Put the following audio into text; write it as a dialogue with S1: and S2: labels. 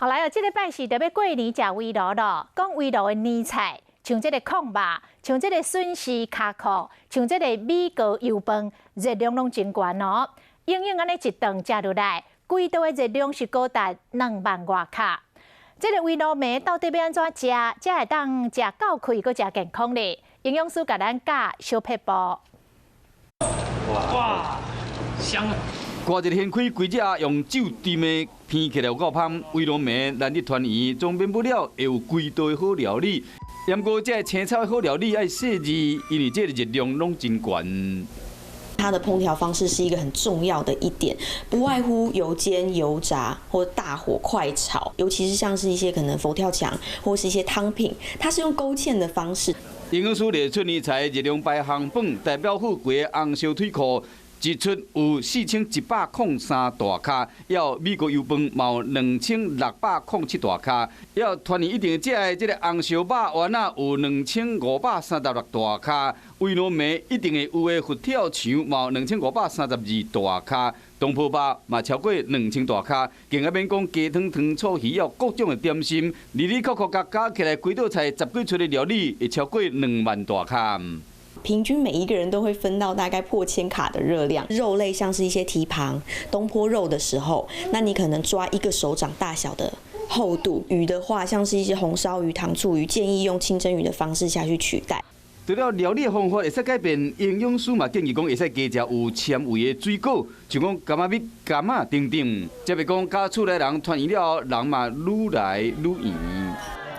S1: 好來哦，這禮拜是著欲過年食圍爐囉。講圍爐的年菜，像這個炕肉，像這個筍絲跤褲，像這個米糕油飯，熱量攏真懸哦。營養按呢一頓食落來，規道的熱量是高達2萬外卡。這個圍爐糜到底欲按怎食，才會當食夠氣，閣誠健康咧？營養師共咱教小撇步。
S2: 哇，香啊！
S3: 歌熱掀開，規隻用酒浸的，闻起來有夠芳。圍爐糜難得團圓，總免不了會有幾道的好料理。毋過這個青草的好料理愛細膩，因為這個熱量攏真懸。
S4: 它的烹調方式是一個很重要的一點，不外乎油煎、油炸或大火快炒，尤其是像是一些可能佛跳牆或是一些湯品，它是用勾芡的方式。
S3: 營養師列出年菜熱量排行榜，代表富貴的紅燒腿褲，一出有4103大卡，猶米糕油飯嘛有2607大卡，猶團圓一定食的這個紅燒肉丸仔有2536大卡，圍爐糜一定會有的佛跳牆嘛有2532大卡，東坡肉嘛超過2000大卡，更較免講雞湯、糖醋魚，猶各種的點心，里里扣扣共加起來，規道菜十幾出的料理會超過2萬大卡。
S4: 平均每一個人都會分到大概破千卡的熱量。肉類像是一些蹄膀、東坡肉的時候，那你可能抓一個手掌大小的厚度。魚的話，像是一些紅燒魚、糖醋魚，建議用清蒸魚的方式下去取代。
S3: 除了料理的方法會使改變，營養師嘛建議講會使加食有纖維的水果，像講柑仔蜜、柑仔等等。這袂講佮厝內人團圓了後，人嘛愈來愈圓。